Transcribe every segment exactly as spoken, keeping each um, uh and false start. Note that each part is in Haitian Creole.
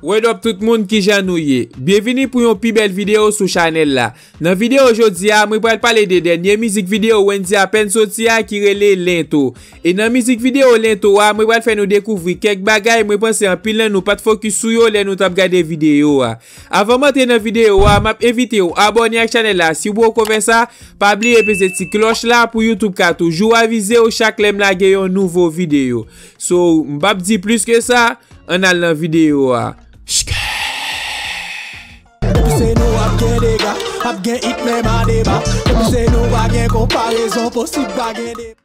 What up tout moun, kijan nou ye? Byenvini pou yon pi bèl videyo sou chanèl la. Nan videyo jodi a, mwen pral pale de dènye mizik videyo Wendyy apèn soti a ki rele Lento. E nan mizik videyo Lento a, mwen pral fè nou dekouvri kèk bagay mwen panse anpil nan nou pa t fokis sou yo lè nou t ap gade videyo a. Avan m antre nan videyo a, m ap envite w abòne ak chanèl la si w poko fè sa. Pa bliye peze ti klòch la pou YouTube ka toujou avize w chak lè m lage yon nouvo videyo. So, m p ap di plis ke sa, ann al nan videyo a. Depi se nou ap gen dega, ap gen it menm a deba. Depi se nou pa gen konparezon posib, pa gen deba.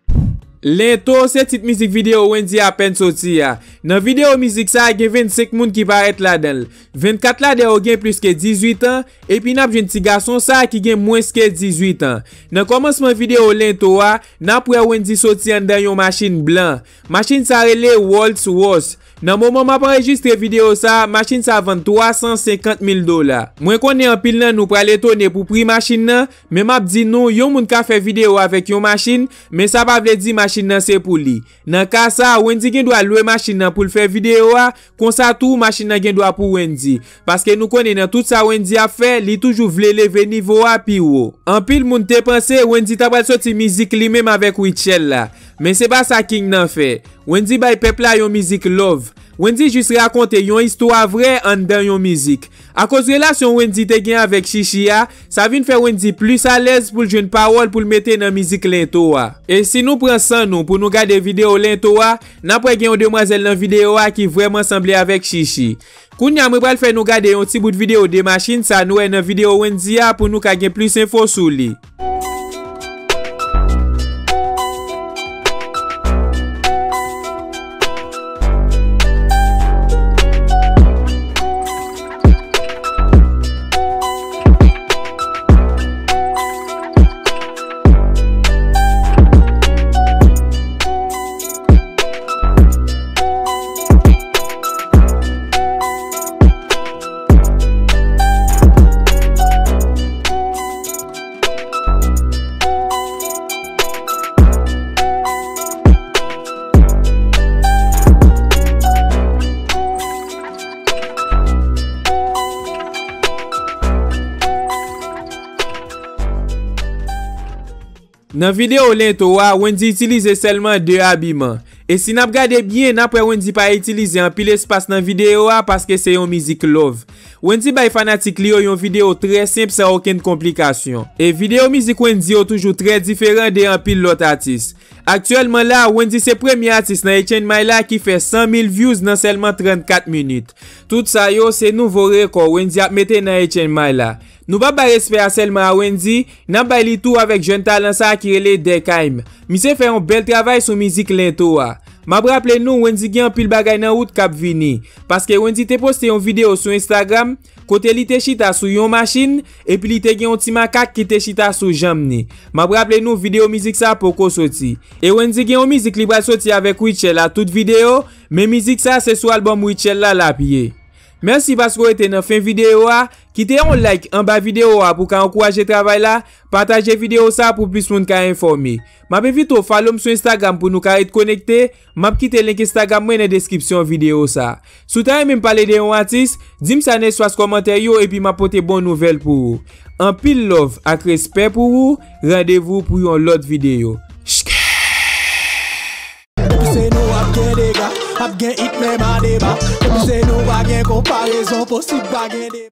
Lento se tit mizik videyo Wendyy apèn soti a. Nan videyo mizik sa a gen vennsenk moun ki parèt ladan l. Vennkat ladan yo gen plis ke dizuit an, epi n ap jwenn ti gason sa a ki gen mwens ke dizuit an. Nan kòmansman videyo Lento a, n ap wè Wendyy soti anndan yon machin blan. Machin sa rele Rolls Royce. Nan moman m ap anrejistre videyo sa a, machin sa vann twa san senkant mil dola. Mwen konnen anpil nan nou pral etone pou pri machin nan, men m ap di nou, yon moun ka fè videyo avèk yon machin, men sa pa vle di machin nan se pou li. Nan ka sa a, Wendyy gen dwa lwe machin nan pou l fè videyo a, konsa tou, machin nan gen dwa pou Wendyy. Paske nou konnen nan tout sa Wendyy ap fè, li toujou vle leve nivo a pi wo. Anpil moun te panse Wendyy ta pral soti mizik li menm avèk Rutshelle la. Men se pa sa King nan fè. Wendyy bay pèp la yon mizik love. Wendyy jis rakonte yon istwa vrè anndan yon mizik. Akoz relasyon Wendyy te gen avèk Chichi a, sa vin fè Wendyy plis alèz pou l jwenn pawòl pou l mete nan mizik Lento a. E si nou pran san nou pou nou gade videyo Lento a, n ap wè gen yon demwazèl nan videyo a ki vrèman sanble avèk Chichi. Kounye a, mwen pral fè nou gade yon ti bout videyo de machin sa nou wè nan videyo Wendyy a pou nou ka gen plis enfo sou li. Nan videyo Lento a, Wendyy itilize sèlman de abiman. E si n ap gade byen, n ap wè Wendyy pa itilize anpil espas nan videyo a paske se yon mizik love. Wendyy bay fanatik li yo yon videyo trè senp san okenn konplikasyon. E videyo mizik Wendyy yo toujou trè diferan de anpil lòt atis. Aktyèlman la, Wendyy se premye atis nan H N M I la ki fè san mil views nan sèlman trannkat minit. Tout sa yo, se nouvo rekò Wendyy ap mete nan H N M I la. Nou p ap bay respè a sèlman a Wendyy, n ap bay li tou avèk jèn talan sa a ki rele Durkheim. Misye fè yon bèl travay sou mizik Lento a. M ap raple nou, Wendyy gen anpil bagay nan wout k ap vini. Paske Wendyy te poste yon videyo sou Instagram, kote li te chita sou yon machin, epi li te gen yon ti makak ki te chita sou janm ni. M ap raple nou, videyo mizik sa poko soti. E Wendyy gen yon mizik li pral soti avèk Rutshelle a tout videyo, men mizik sa se sou albòm Rutshelle la l ap ye. Mèsi paske w rete nan fen videyo a. Kite yon like anba videyo a pou w ka ankouraje travay la. Pataje videyo sa pou plis moun ka enfòme. M ap envite w follow m sou Instagram pou nou ka ret konekte. M ap kite link Instagram mwen nan deskripsyon videyo sa. Si w ta renmen m pale de yon atis, di m sa nan espas kòmantè yo epi m ap pote bon nouvèl pou ou. Anpil love ak respè pou ou. Randevou pou yon lòt videyo. Depi se nou ap gen dega, ap gen it menm a deba. Depi se nou pa gen konparezon posib, pa gen deba.